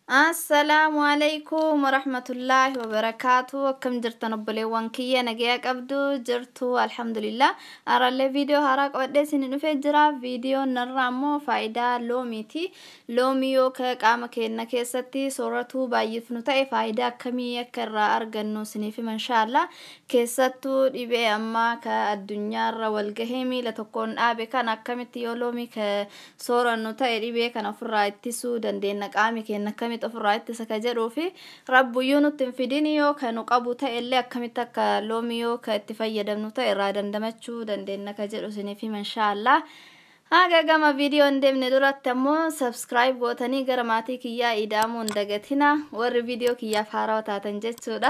Assalaamu alaikum warahmatullaahi wabarakaatu. Akkam jirtan obboleewwan kiyya? Nagaya qabdu jirtu? Alhamdulillah. Har'allee viidiyoo haaraa qabadhee isin dhufee jira. Viidiyoon narraa immoo faayidaa loomiiti. Loomii yoo ka qaama keenya keessatti sooratuu baay'ifnu ta'e, faayidaa akkamii akka irraa argannu isiniif hima inshaallah. Keessattuu dhibee ammaa ka addunyaarra walgahee miila tokkoon dhaabe kan akkamitti yoo loomii ka soorannu ta'e dhibee kana ofirraa ittisuu dandeenya, qaami keenya akkamitti ofirraa ittisa ka jedhuu fi rabbuyyuu nutti hin fidin, yoo ka nu qabu ta'e illee akkamitti akka loomii yoo ka itti fayyadamnu ta'e irraa dandamachuu dandeenya ka jedhu isiniif hima inshaallah. Haga gama viidiyoo hin deemne duratti ammoo subscribe gootanii gara maatii kiyyaa ida'amuu hin dagatina, warri viidiyoo kiyyaaf haarawaa taatan jechuudha.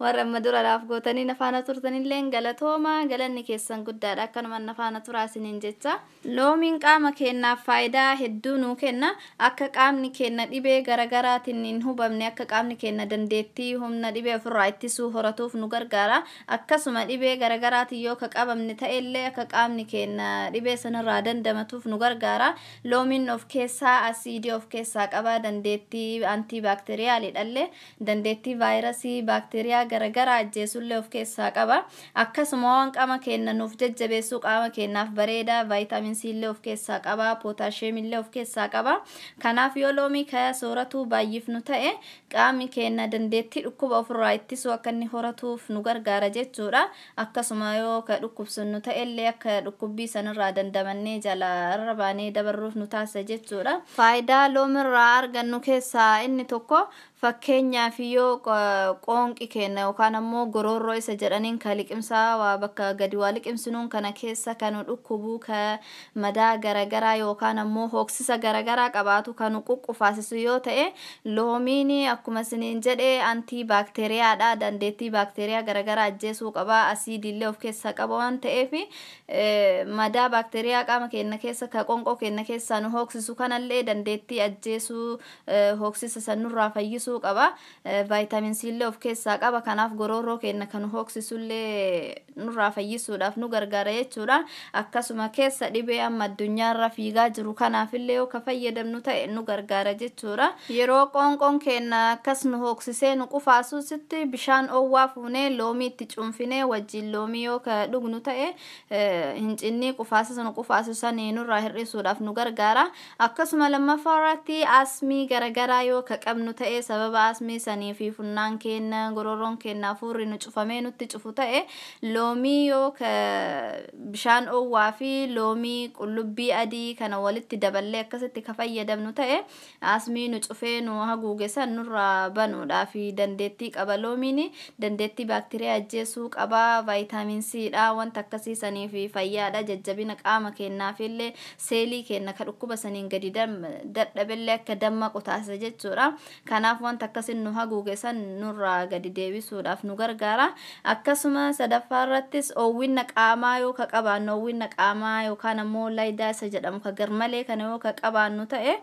Warri amma dura laaf gootanii nafaana turtanillee galatooma, galanni keessan guddaadha, akkanuma nafaana turaa isiniin jecha. Loomiin qaama keenyaaf faayidaa hedduu nuu kenna. Akka qaamni keenya dhibee garagaraatiin hin hubamne, akka qaamni keenya dandeettii humna dhibee ofirraa ittisuu horatuuf nu gargaara. Akkasuma dhibee garagaraatiin yoo ka qabamne ta'ellee akka qaamni keenya dhibee sanarraa dandamatuuf nu gargaara. Loomiin of keessaa asiidii of keessaa qaba, dandeettii antibaakteeriyaaliidhallee, dandeettii vaayirasii baakteeriyaa garagaraa ajjeesullee of keessaa qaba. Akkasuma waan qaama keenya nuuf jajjabeessuu, qaama keenyaaf bareeda, vaayitaamin C illee of keessaa qaba, pootaashiyeem illee of keessaa qaba. Kanaaf yoo loomii ka sooratuu baay'ifnu ta'e, qaamni keenya dandeettii dhukkuba ofirraa ittisuu akka inni horatuuf nu gargaara jechuudha. Akkasuma yoo ka dhukkubsannu ta'ellee akka dhukkubbii sanirraa dandamannee jala irra baanee dabarruuf nu taasisa jechuudha. Faayidaa loomirraa argannu keessaa inni tokko, fakkeenyaaf yoo qoonqi keenya yookaan ammoo goroorroo isa jedhaniin ka liqimsaa waa bakka gadi waa liqimsinuun kana keessa kan nu dhukkubu, ka madaa garagaraa yookaan ammoo hooksisa garagaraa qabaatu, kan nu quqqufaasisu yoo ta'e, loomiin akkuma isiniin jedhe antii baakteeriyaadha, dandeettii baakteeriyaa garagaraa ajjeesuu qaba, asiidiillee of keessaa qaba waan ta'eef, madaa baakteeriyaa qaama keenya keessa ka qonqoo keenya keessaa nu hooksisu kanallee dandeettii ajjeesuu, hooksisa sanurraa fayyisuu qaba. Vaayitaamin C illee of keessaa qaba. Kanaaf goroorroo keenya kan hooksisullee nurraa fayyisuudhaaf nu gargaara jechuudha. Akkasuma keessa dhibee amma addunyaarra fiigaa jiru kanaafillee yoo ka fayyadamnu ta'e nu gargaara jechuudha. Yeroo qoonqoon keenya akkas nu hooksisee nu qufaasusitti bishaan oowwaa fuunee loomii itti cuunfinee wajjin loomii yoo ka dhugnu ta'e, hincinnii qufaasisa nu qufaasu sanii nurraa hir'isuudhaaf nu gargaara. Akkasuma lammaffaa irratti asmii garagaraa yoo ka qabnu ta'e, sababa asmii sanii fi funnaan keenya, gororoon keenya, hafuurri nu cufamee nutti cufu ta'e, loomii yoo ka bishaan oowwaa fi loomii, qullubbii adii kana walitti daballee akkasitti ka fayyadamnu ta'e, asmii nu cufee nu haguuge san nurraa banuudhaaf dandeettii qaba. Loomiin dandeettii baakteeriyaa ajjeesuu qaba, vaayitaamin C dha, wanta akkasii sanii fi fayyaadha, jajjabina qaama keenyaafillee, seelii keenya ka dhukkuba saniin gadi dadhabellee akka dammaqu taasisa jechuudha. Kanaaf wanta akkasin nu haguuge san nurraa gadi deebisuudhaaf nu gargaara. Akkasuma sadaffaa irrattis oowwinna qaamaa yoo ka qabaannu, oowwinna qaamaa yookaan ammoo laayidaa isa jedhamu ka garmalee kana yoo ka qabaannu ta'e,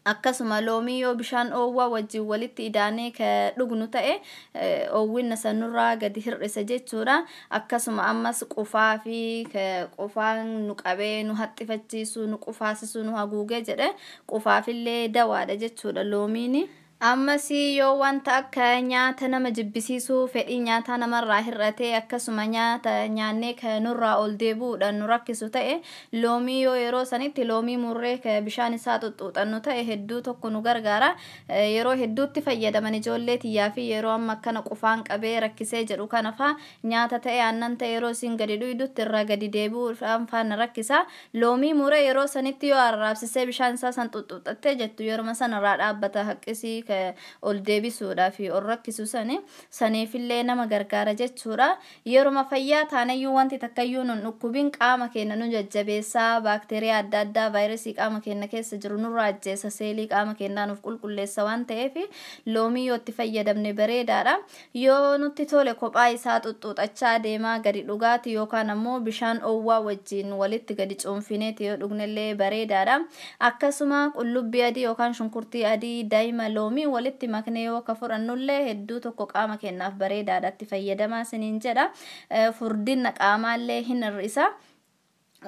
akkasuma loomii yoo bishaan oowwaa wajjin walitti idaanee ka dhugnu ta'e, oowwinna sanurraa gadi hir'isa jechuudha. Akkasuma ammas qufaa fi qufaan nu qabee nu haxxifachiisu, nu qufaasisu, nu haguugee jedhe, qufaafillee dawaadha jechuudha loomiin. Ammas yoo wanta akka nyaata nama jibbisiisuu, fedhii nyaataa namarraa hir'atee, akkasuma nyaata nyaannee ka nurraa ol deebi'uudhaan nu rakkisu ta'e, loomii yoo yeroo sanitti loomii murree ka bishaan isaa xuxuuxannu ta'e, hedduu tokko nu gargaara. Yeroo hedduutti fayyadaman ijoollee tiyyaa fi yeroo amma akkana qufaan qabee rakkisee jedhu kana faa, nyaata ta'e aannan ta'e yeroo isin gadi dhuydutti irraa gadi deebi'uudhaan faana rakkisa. Loomii muree yeroo sanitti yoo arraabsisee bishaan isaa san xuxuuxattee jettu, yeruma sanarraa dhaabbata haqqisii ol deebisuudhaaf ol rakkisu sani, saniifillee nama gargaara jechuudha. Yeruma fayyaa taanayyuu, wanti takkayyuu nun dhukkubin, qaama keenya nu jajjabeessaa, baakteeriyaa adda addaa, vaayirasii qaama keenya keessa jiru nurraa ajjeesa, seelii qaama keenyaa nuuf qulqulleessa waan ta'eef, loomii yoo itti fayyadamne bareedaadha. Yoo nutti tole kophaa isaa xuxuuxachaa deemaa gadi dhugaati, yookaan ammoo bishaan oowwaa wajjin walitti gadi cuunfineeti yoo dhugnellee bareedaadha. Akkasuma qullubbii adii yookaan shunkurtii adii, daa'ima loomii walitti maknee yoo ka fudhannullee hedduu tokko qaama keenyaaf bareedaadha, itti fayyadamaa isiniin jedha. Furdina qaamaallee hin hir'isa.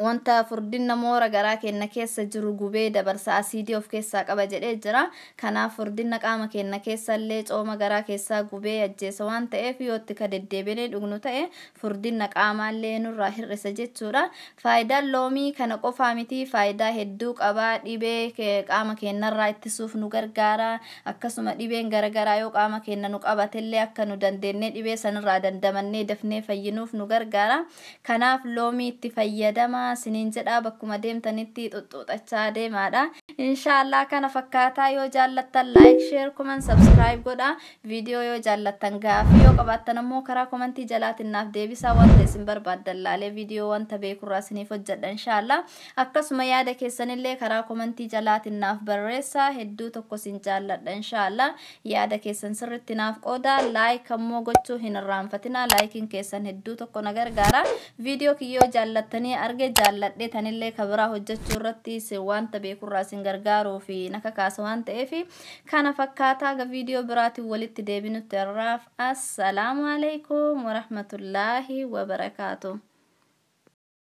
Wanta furdinna moora garaa keenya keessa jiru gubee dabarsa, asiidii of keessaa qaba jedhee jira. Kanaaf furdinna qaama keenya keessa illee cooma garaa keessaa gubee ajjeesa waan ta'eef, yoo itti ka deddeebinee dhugnu ta'e furdinna qaamaallee nurraa hir'isa jechuudha. Faayidaan loomii kana qofaa miti, faayidaa hedduu qabaa. Dhibee qaama keenyarraa ittisuuf nu gargaara. Akkasuma dhibeen garagaraa yoo qaama keenya nu qabatellee akka nu dandeenyee dhibee sanirraa dandamannee dafnee fayyinuuf nu gargaara. Kanaaf loomii itti fayyadama siniin jedha, bakkuma deemtanitti xuxuuxachaa deemaadha. Inshaallah kana fakkaataa. Yoo jaallattan like, share, comment, subscribe godha. Viidiyoo yoo jaallattan, gaafii yoo qabaattan ammoo karaa komantii jalaatiin naaf deebisaa. Wanta isin barbaaddan laalee viidiyoo wanta beekurraa isiniif hojjedha inshaallah. Akkasuma yaada keessanillee karaa komantii jalaatiin naaf barreessaa. Hedduu tokko isin jaalladha inshaallah. Yaada keessan sirritti naaf qooda. Like ammoo gochuu hin irraanfatina. Laayikiin keessan hedduu tokko na gargaara. Viidiyoo kiyyoo jaallattanii arge jaalladhe tanillee kabiraa hojjechuu irratti isin wanta beekurraa isin gargaaruu fi na kakaasa waan ta'eef, kana fakkaataa. Ga viidiyoo biraatiin walitti deebinutti irraaf assalaamu alaikum warahmatullaahi wabarakaatu.